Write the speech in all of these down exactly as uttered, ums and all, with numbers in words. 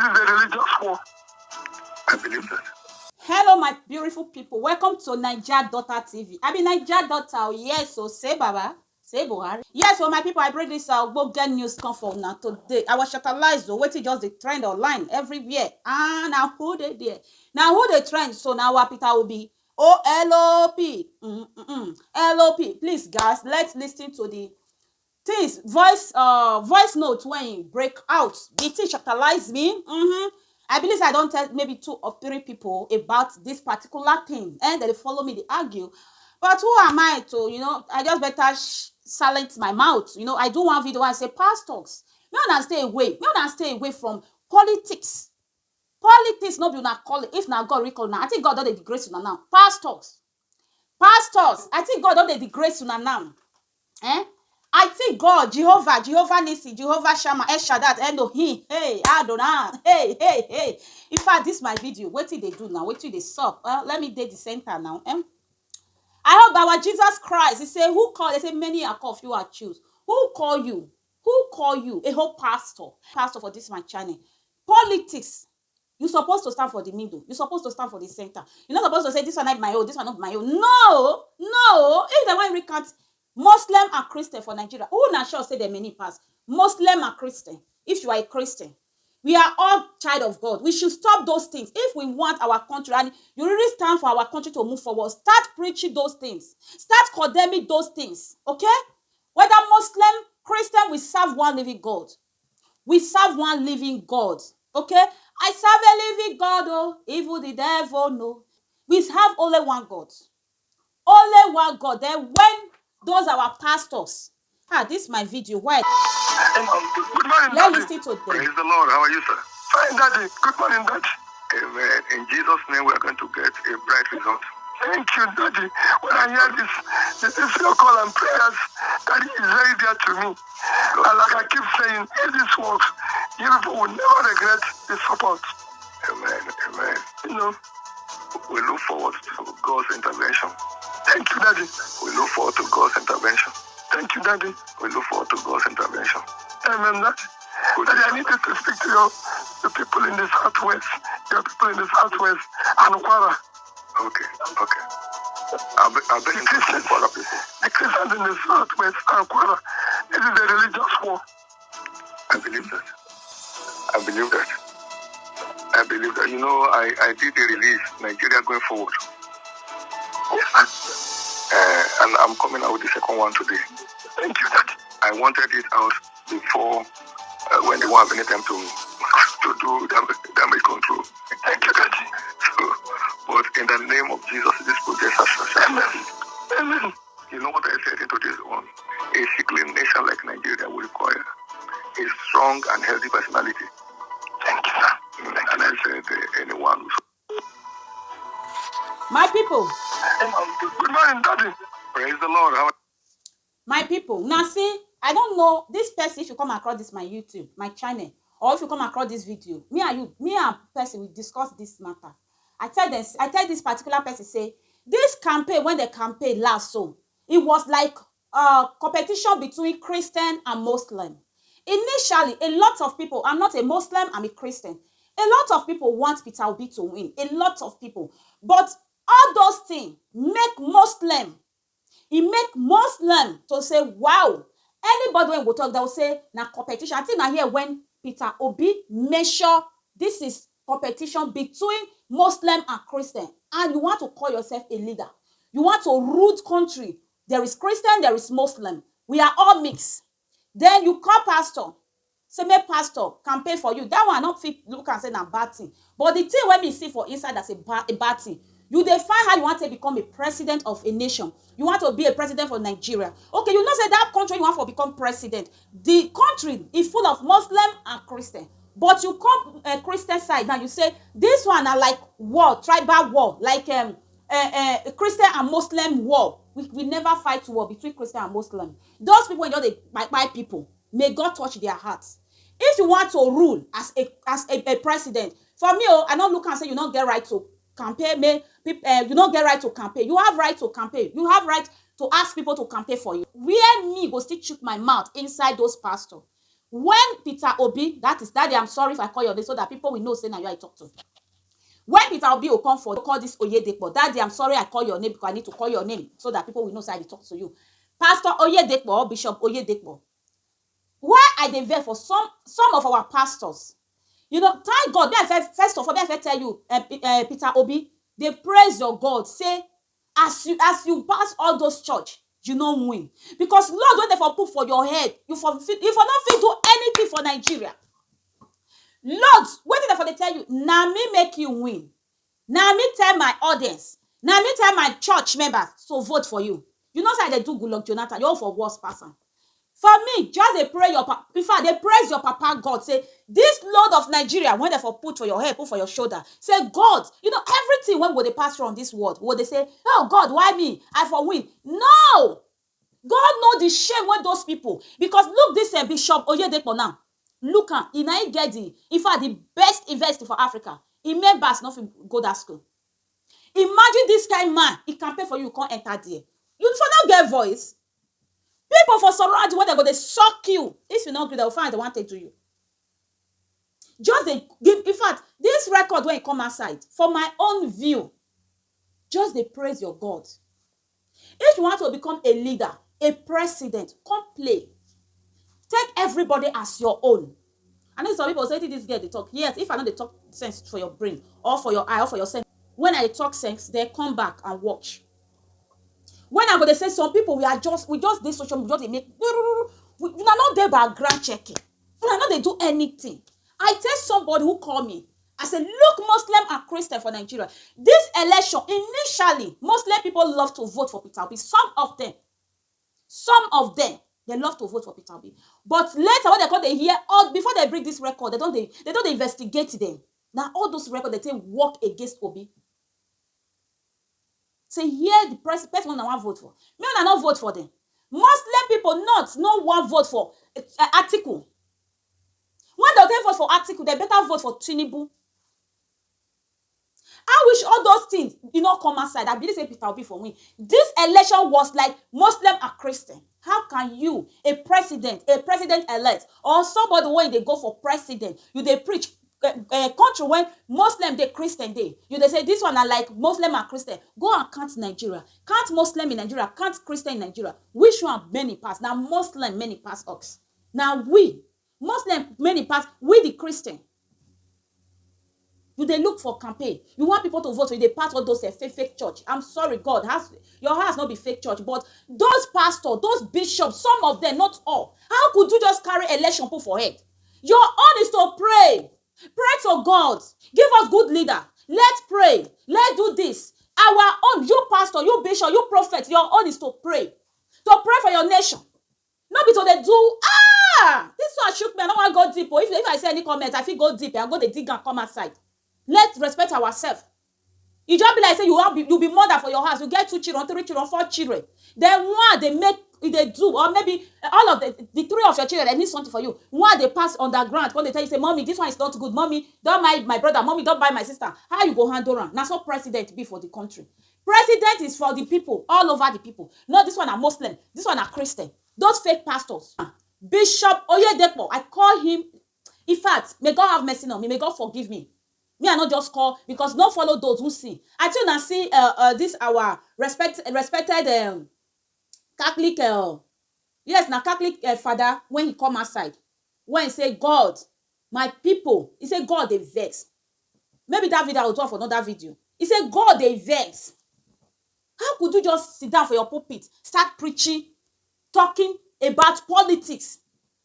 This is a religious war. I believe that. Hello, my beautiful people. Welcome to Naija Daughter T V. I be Naija Daughter. Oh, yes, so say Baba, say Buhari. Yes, so my people, I bring this uh, good news come for now today. I was shakalized, so wetin just dey trend online everywhere. Ah, now who dey there? Now who dey trend? So now our Peter Obi. O L O P. Mm, mm, mm. L O P. Please, guys, let's listen to the things, voice uh voice note when break out. The thing shakalize me. Mm-hmm. I believe I don't tell maybe two or three people about this particular thing, and they follow me, they argue. But who am I to, you know, I just better sh- silence my mouth. You know, I do one video and say, pastors, no, una stay away. No, una stay away from politics. Politics no be una calling. If na God recall now, I think God don dey disgrace una now. Pastors, pastors, I think God don dey disgrace una now. Eh? I think God, Jehovah, Jehovah Nissi, Jehovah Shammah, El Shaddai, Elohim, hey, Adonai, hey, hey, hey. In fact, this my video. Wetin dey do now? Wetin dey sup? Uh, let me dey the center now. Eh? I hope our Jesus Christ, he say, who call? They say, many are called, few are choose. Who call you? Who call you? A whole pastor. Pastor for this my channel. Politics. You supposed to stand for the middle. You supposed to stand for the center. You're not supposed to say, this one not my own, this one not my own. No, no. If they want recount Muslim and Christian for Nigeria, who not sure say they many pass? Muslim and Christian. If you are a Christian, we are all child of God. We should stop those things. If we want our country, and you really stand for our country to move forward, start preaching those things. Start condemning those things. Okay? Whether Muslim, Christian, we serve one living God. We serve one living God. Okay? I serve a living God, oh, even the devil know. We have only one God. Only one God. Then when those our pastors, ah, this my video. Why? Hey, Mom. Good morning, Let's Daddy. Listen to them. Praise the Lord. How are you, sir? Fine, Daddy. Good morning, Daddy. Amen. In Jesus' name, we are going to get a bright result. Thank you, Daddy. When I hear this, this is your call and prayers. Daddy is very dear to me. And like I keep saying, if this works, you people will never regret the support. Amen. Amen. You know, we look forward to God's intervention. Thank you, Daddy. We look forward to God's intervention. Thank you, Daddy. We look forward to God's intervention. Amen, Daddy. Daddy, I need you to speak to your the people in the southwest, your people in the southwest, and Kwara. Okay, okay. I'll be, I'll be in touch with Kwara people. The Christians in the southwest and Kwara. This is a religious war. I believe that. I believe that. I believe that. You know, I, I did a release, Nigeria Going Forward. Yes, sir. Uh, and I'm coming out with the second one today. Thank you, Daddy. I wanted it out before uh, when they won't have any time to to do damage, damage control. Thank you, Daddy. So, but in the name of Jesus, this project has success. Amen. Amen. You know what I said in today's one? A sickly nation like Nigeria will require a strong and healthy personality. Thank you, sir. And I said, uh, anyone who My people, Good morning, Daddy. Praise the Lord. How my people, now see, I don't know this person. If you come across this my YouTube, my channel, or if you come across this video, me and you, me and person, we discuss this matter. I tell them, I tell this particular person, say, this campaign, when the campaign last, so it was like uh, competition between Christian and Muslim. Initially, a lot of people, I'm not a Muslim, I'm a Christian. A lot of people want Peter Obi to win. A lot of people. But all those things make Muslim, it make Muslim to say, wow. Anybody when go talk, they'll say, na competition. I think I hear when Peter Obi measure this is competition between Muslim and Christian. And you want to call yourself a leader. You want to rule country. There is Christian, there is Muslim. We are all mixed. Then you call pastor, say make pastor campaign for you. That one not fit look and say na bad thing. But the thing when me see for inside as a bad, a bad thing, you dey find how you want to become a president of a nation. You want to be a president for Nigeria. Okay, you know say that country you want for become president. The country is full of Muslim and Christian. But you come a Christian side now, you say this one are like war, tribal war, like um, uh, uh, Christian and Muslim war. We, we never fight war between Christian and Muslim. Those people just dey kpai kpai people. May God touch their hearts. If you want to rule as a as a, a president, for me, oh, I don't look and say you don't get right to campaign. May peop- uh, you don't get right to campaign. You have right to campaign. You have right to ask people to campaign for you. Where me go still chook my mouth inside those pastor? When Peter Obi, that is, Daddy, I'm sorry if I call your name, so that people will know say na you I talk to. When Peter Obi will come for call this Oyedepo, Daddy, I'm sorry I call your name, because I need to call your name so that people will know say I dey talk to you. Pastor Oyedepo, Bishop Oyedepo, why I dey vex for some some of our pastors? You know, thank God. May I first, first of all, may I first tell you, uh, uh, Peter Obi, dey praise your God. Say, as you as you pass all those church, you no win, because Lord, when they for put for your head, you for fit, you for not fit do anything for Nigeria. Lord, wetin dem for dey tell you? Na me make you win. Na me tell my audience, na me tell my church members to vote for you. You know say I dey do Goodluck Jonathan, you for worse pass am. For me, just dey pray your pa- in fact, dey praise your papa God. Say, this load of Nigeria, when they for put for your head, put for your shoulder. Say, God, you know, everything when go dey pass from this world, go dey say, oh God, why me? I for win. No! God know the shame when those people, because look this uh, Bishop Oyedepo now. Look am, he na him get the, in fact, the best university for Africa. He members no fit go that school. Imagine this kind man, he campaign for you, come enter there. You for not get voice. People for surround you, when they go, they suck you. If you not gree, they will find they want to do you. Just dey give, in fact, this record when it come outside, for my own view, just dey praise your God. If you want to become a leader, a president, come play. Take everybody as your own. I know some people say, "This girl dey talk." Yes, if I no dey talk sense for your brain or for your eye or for your sense, when I talk sense, they come back and watch. When I go dey say, some people, we are just, we just dey social media, just dey make, we, una no dey background checking. Una no dey do anything. I tell somebody who call me, I say, look, Muslim and Christian for Nigeria. This election, initially, Muslim people love to vote for Peter Obi. Some of them, some of them, they love to vote for Peter Obi. But later, when they come, they hear all, before they bring this record, they don't, they, they don't investigate them. Now all those records they take work against Obi. Say, here the pres- person una wan vote for. Me una no vote for them. Muslim people not no one vote for uh, Atiku. When they take vote for Atiku, they better vote for Tinubu. I wish all those things, you know, come outside. I believe say Peter Obi for win. This election was like Muslim and Christian. How can you, a president, a president elect, or somebody when they go for president, you they preach a, a country when Muslim dey, Christian dey, you dey say this one are like Muslim and Christian. Go and count Nigeria, count Muslim in Nigeria, count Christian in Nigeria. Which one many pass? Now Muslim many pass us. Now we Muslim many pass we the Christian. You dey look for campaign. You want people to vote for you. They pass all those uh, fake, fake church. I'm sorry, God has your house not be fake church, but those pastors, those bishops, some of them, not all. How could you just carry election put for head? Your own is to pray. Pray to God. Give us good leader. Let's pray. Let's do this. Our own, you pastor, you bishop, you prophet, your own is to pray. To pray for your nation. No be to dey do, ah, this one shook me. I don't want to go deep. Oh. If, if I say any comment, I feel go deep. I go the dig and come outside. Let's respect ourselves. You just be like say you have you be mother for your house. You get two children, three children, four children. Then one they make they do, or maybe all of the, the three of your children they need something for you. One they pass on the ground when they tell you say, "Mommy, this one is not good. Mommy, don't buy my brother. Mommy, don't buy my sister." How you go handle am? Now so president be for the country. President is for the people, all over the people. No, this one are Muslim, this one are Christian. Those fake pastors. Bishop Oyedepo, I call him. In fact, may God have mercy on me. May God forgive me. Me, I not just call because not follow those who see. I tell una see uh, uh, this our respect respected um, Catholic. Uh, yes, na Catholic uh, father when he come outside when he say, "God, my people," he say, "God they vex." Maybe that video I will talk for another video. He say, "God they vex." How could you just sit down for your pulpit, start preaching, talking about politics?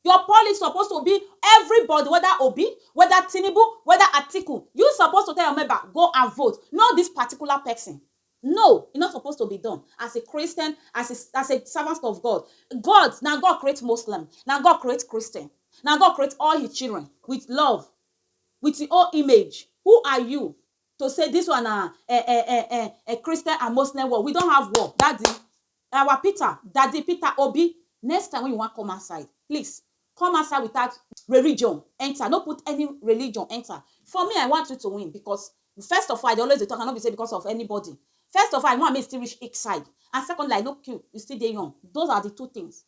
Your politics supposed to be everybody, whether Obi, whether Tinubu, whether Atiku. You supposed to tell your member, "Go and vote." Not this particular person. No, it's not supposed to be done. As a Christian, as a, as a servant of God, God, now God create Muslim, now God create Christian, now God create all his children with love, with your own image. Who are you to say this one a, a, a, a, a Christian and Muslim war? We don't have war. Daddy, our Peter, Daddy Peter Obi, next time when you want come outside, please come outside without religion enter. No put any religion enter. For me, I want you to win because first of all, I dey always dey talk, I no be say because of anybody. First of all, I want me still reach each side. And secondly, I look you, you still dey young. Those are the two things.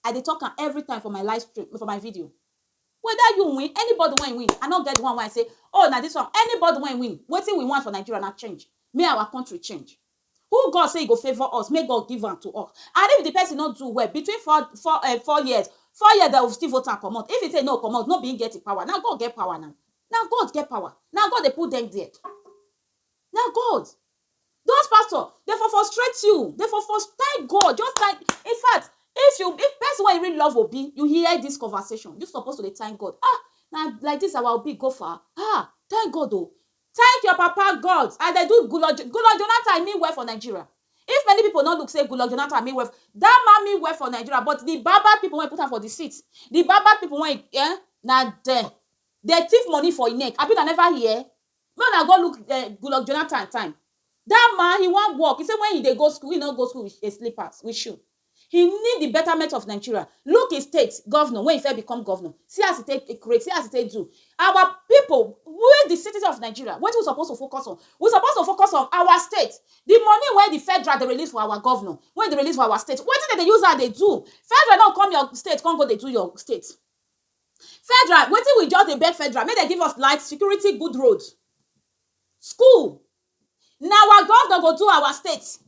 I dey talk am every time for my live stream, for my video. Whether you win, anybody wey win, I no get one wey I say, oh, na this one. Anybody wey win, wetin we want for Nigeria na change. Make our country change. Who God say he go favour us, make God give am to us. And if the person no do well, between four, four, eh, four years, four years, they will still vote am comot. If he say no comot, no be him get the power. Na God get power now. Na God get power. Na God dey put them there. Na God. Those pastor, they for frustrate you. They for frust-, thank God. Just thank. In fact, if you, if person wey you really love Obi, you hear this conversation, you suppose to dey thank God. Ah, na like this our Obi go far. Ah, thank God o. Thank your papa God. And they do Goodluck, Goodluck Jonathan mean well for Nigeria. If many people no look say Goodluck Jonathan mean well, that man mean well for Nigeria. But the bad bad people wey put am for the seat, the bad bad people wey, eh, na there. They thief money for him neck. Abi una never hear? Make una go look, eh, Goodluck Jonathan time. That man, he wan work. He say when he dey go school, he no go school with, eh, slippers, with shoe. He need the betterment of Nigeria. Look his state governor, when he first become governor. See as he take create, see as he take do. Our people, we the citizens of Nigeria, wetin we suppose to focus on? We suppose to focus on our state. The money wey the federal dey release for our governor, wey dey release for our state, wetin dem dey use am dey do? Federal no come your state, come go dey do your state. Federal, wetin we just dey beg federal, make dem give us light, security, good road, school. Na our governor go do our state.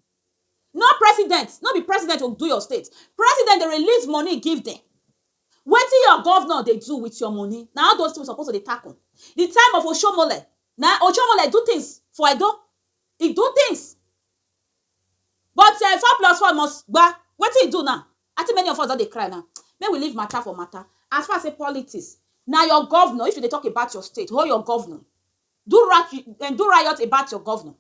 No president, no be president go do your state. President dey release money give them. Wetin your governor dey do with your money? Na all those things we suppose to dey tackle. The time of Oshomole, na Oshomole do things for Edo. He do things. But, eh, four plus four must gba. Wetin he do now? I think many of us don dey cry now. Make we leave matter for matter. As far as say politics, na your governor, if you dey talk about your state, hold your governor. Do rat-, eh, do riot about your governor.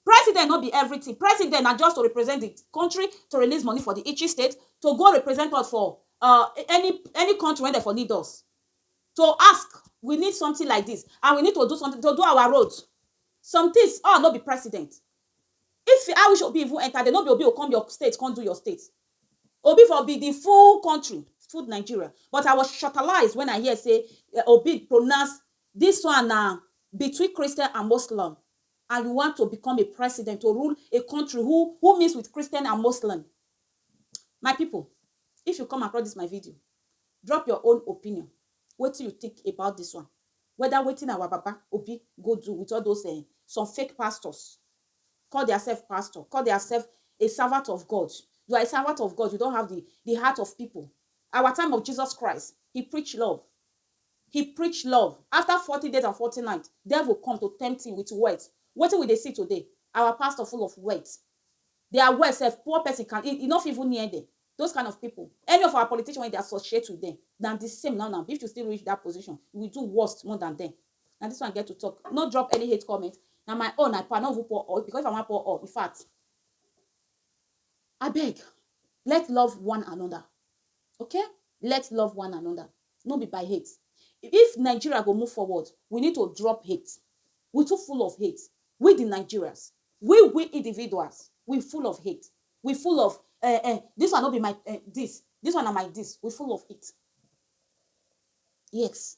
President no be everything. President na just to represent the country, to release money for the each state, to go represent us for, uh, any, any country wey dem for need us. To ask, we need something like this, and we need to do something to do our roads. Some things, oh, no be president. If, I wish Obi even enter, they no be Obi will come your state, come do your state. Obi for be the full country, full Nigeria. But I was shortalized when I hear say, eh, Obi pronounce this one na between Christian and Muslim, and you want to become a president to rule a country who, who mix with Christian and Muslim. My people, if you come across this my video, drop your own opinion. Wetin you think about this one? Whether wetin our Baba Obi go do with all those, eh, some fake pastors, call theirself pastor, call theirself a servant of God. You are a servant of God. You don't have the, the heart of people. Our time of Jesus Christ, he preach love. He preach love. After forty days and forty nights, devil come to tempt him with words. Wetin we dey see today? Our pastor full of words. Their words sef, poor person can, e, e no fit even near them. Those kind of people. Any of our politicians wey dey associate with them, na the same now now. If you still reach that position, you will do worse more than them. Na this one I get to talk. No drop any hate comment. Na my own, I pour, no even pour all, because if I wan pour all, in fact, abeg, let love one another. Okay? Let love one another. No be by hate. If Nigeria go move forward, we need to drop hate. We too full of hate. We the Nigerians, we, we individuals, we full of hate. We full of, eh, eh, this one no be my, eh, this. This one na my this. We full of it. Yes.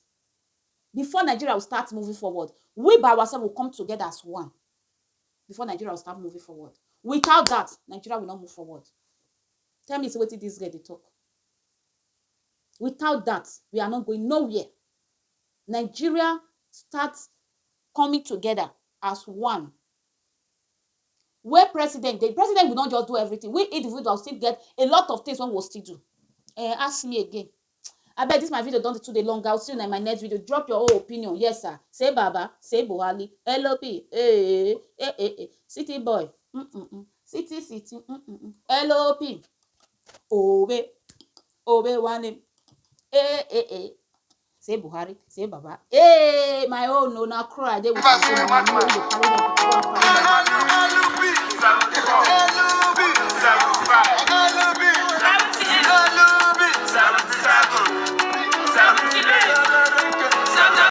Before Nigeria will start moving forward, we by ourselves will come together as one. Before Nigeria will start moving forward. Without that, Nigeria will not move forward. Tell me, say wetin this girl dey talk. Without that, we are not going nowhere. Nigeria start coming together as one. Where president, the president will not just do everything. We individuals still get a lot of things wey we go still do. Eh, ask me again. Abeg, this my video don too dey long. I'll see you in my next video. Drop your own opinion. Yes, sir. Say Baba, say Buhari, L O P, eh, eh, eh, eh, eh. City boy, mm, mm, mm. City, city, mm, mm, mm. L O P, Obe, Obe Wale, eh, eh, eh. Say Buhari, say Baba. Hey, my own, no, na cry. They will say, "Mama, no, you carry them, go and carry them."